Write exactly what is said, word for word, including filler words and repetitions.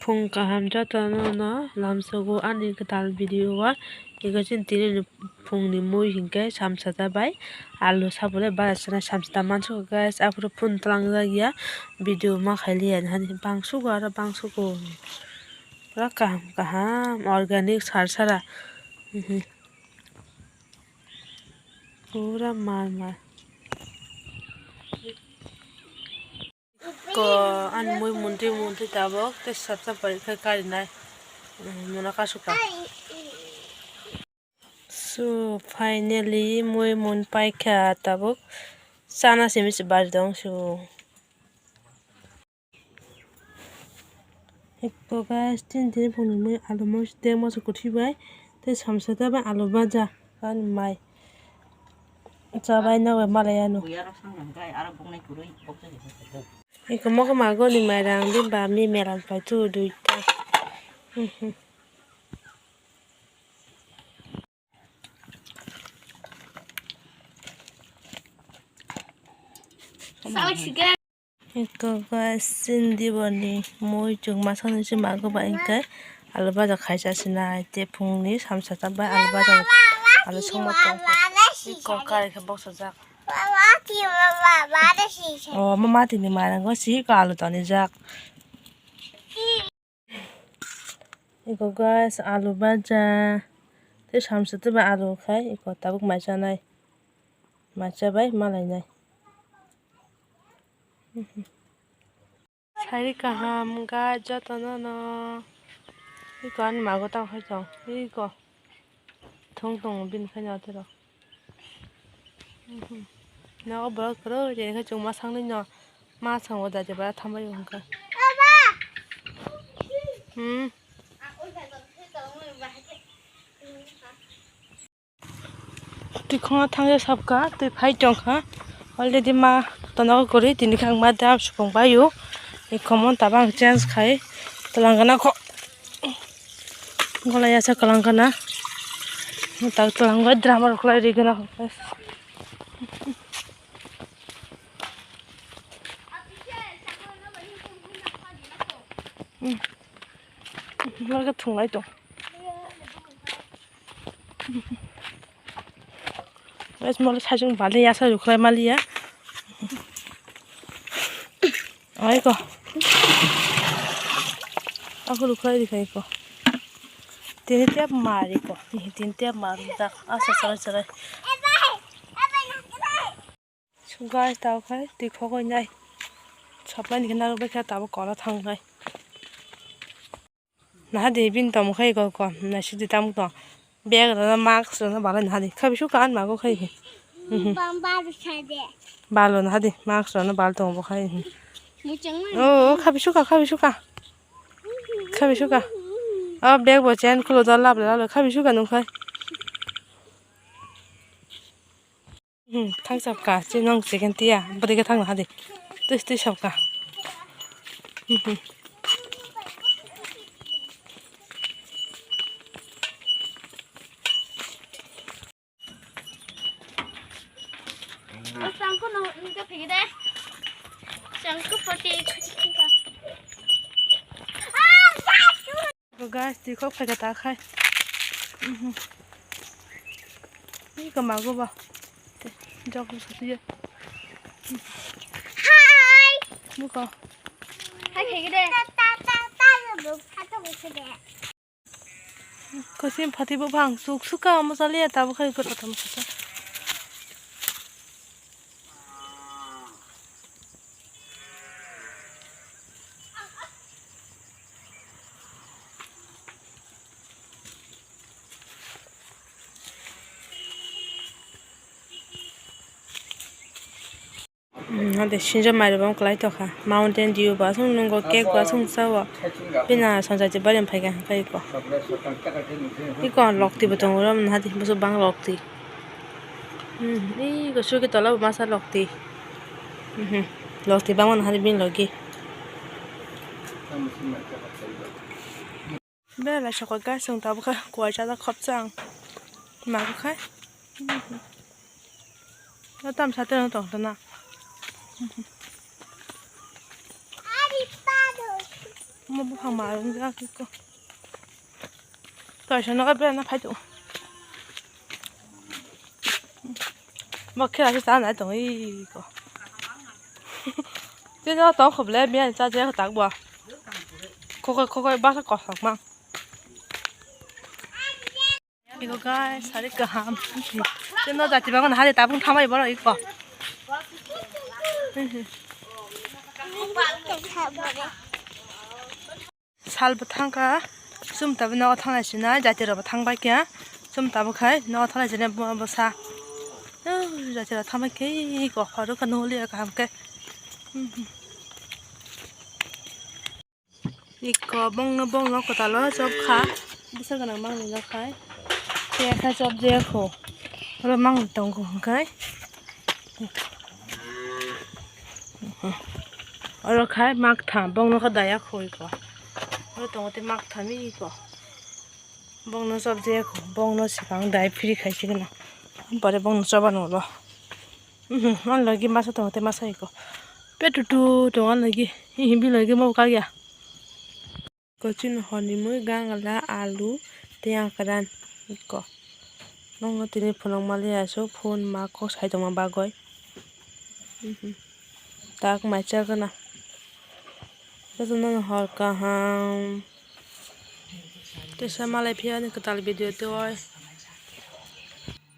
Phung kaham jotono no lamsogo ani kwtal video o. Ego chini tini ni phung ni mui hinkhe samsata bai alu sabole bara chana samsata mansugo guys. Aphuru phun twlang jak ya video ma khailiya hani bangsugo aro bangsugo. Pura kaham kaham organic sar sara. Pura mar mar. Ko ani mui muntwi muntwi tabok tei sapsa pari khe karinai, muna kasuka. So finally mui mun paikha tabok chana simi se bari dong su. Ekko guys, tin tin phunuknwi alu mos-, tei moso kwthwi bai tei samsata bai alu baja ani mai chabai nw bai malai ano. Ekko mokhe mago ni mairang bini bap ni mela pai tu duita. Eko guys, chini diboni mui chwng masa nungsi mago ba hinkhe alu baja khaisa sinai tei phungni samsata bai alu baja alu songma tongkha. Eko kari khe boksajak. O mama tini marango si eko alu tonijak. Eko guys, alu baja tei samsata bai alu khai eko tabuk mai chanai. Mai chabai malainai. Sari kaham ga jotono no. Iko ani mago tang hai tong. Iko. Thung tong bin khai no tero. No borok koro je khai chuma sangni no. Ma sango da je bara thambai hwnka. Hmm. Twi khongo thangya sabkha, twi phai tongkha. Already ma tono kwrwi, tini khe ang ma dam supung bai o. Ni comment tabang change khai. Twlang gana kho. Gola yasa kwlang gana. Tak twlang bai drama rok lai ri gana kho. Hmm. Lage thunglai tong. Guys, mole sajung bale yasa rukhlai maliya. Ai ko. Aku rukhlai dikhai ko. Tini tiap mari ko. Tini tiap mari dak. Asa sarai sarai. Guys, tabo khai twi khogwi nai. Supply ni khe narwk bai khe tabo kola thang nai. Naha di bini tamo khai ko ko naisik di tamo tong. Bag rwna mask rwna balai naha di. Khabi suka an mago khai. Balo naha di mask rwna bal tongo bo khai. Oh, khabi suka, khabi suka. Khabi suka. Oh, bag bo chen kulo dol lab lab khabi suka nung khai. Hmm, thang sapka, chinong chicken tiya, bwrwi khe thang hadi. Twi twi sapka. Hmm, hmm. Guys, twi kok phaikha ta khai. Mhm. Iko mago ba. Jok sasiya. Hi. Buko. Hi, khaikhe de. Kosim phati bo bang suk suka mo chaliya tabo khai ko tamo sasa. Hmm, hade sinjo mairok bo kwlai tongkha. Mountain Dew bo aswk nungo, cake bo aswk sao. Bini songchai bari phaikha hwnkhe iko. Iko lokti bo tongo, oro hade bwswk bang lokti. Hmm, iko suki tola bo masa lokti. Hmm, lokti bangmano hade bini logi. Belai sokoi guys, chwng tabukhe kuai chajak khopsa ang. Mabukhai. Tam sateno tongtona. Mo buphang ma rung jak iko. Toisa nogo berana phai tongo. Bo khela se cha nai tongo iko. Tei no tong kho ble miya cha je tak bo. Khokoi khokoi basa kosak ma. Iko guys, sari kaham. Tei no jati bango na hari tabung thamai borok iko. Sal bo thangkha, chwng tabuk nogo thanglai sinai, jati rok bo thangbai khe, chwng tabuk khai nogo thanglai sinai bo, bwsa. Jati rok thangbai khe, iko khorok khe noli kaham khe. Iko bongno, bongno kwtalo chop kha, bwsa gwnang mangni no khai. Khe kha chop jaya kho, oro mangni tongo hwnkhe. Oro khai maktham, bongno khe daya khoi ko. Oro tongo tei maktham iko. Bongno chop jaya kho, bongno swkang dai phiri khai sigwno. Pore bongno choba nolo. Mhm, ani logi masa tongo tei masa iko. Petutu tongo ani logi. Hihi, bini logi mo kagya. Kochini horni mui gangala, alu, tei angkran iko. Nokno tini phunukma le aswk phone ma kok sai tongma bagwi. Mhm. Tak mai chakna. Jotono hor kaham. Teisa malai phiya ani kwtal video tei oi.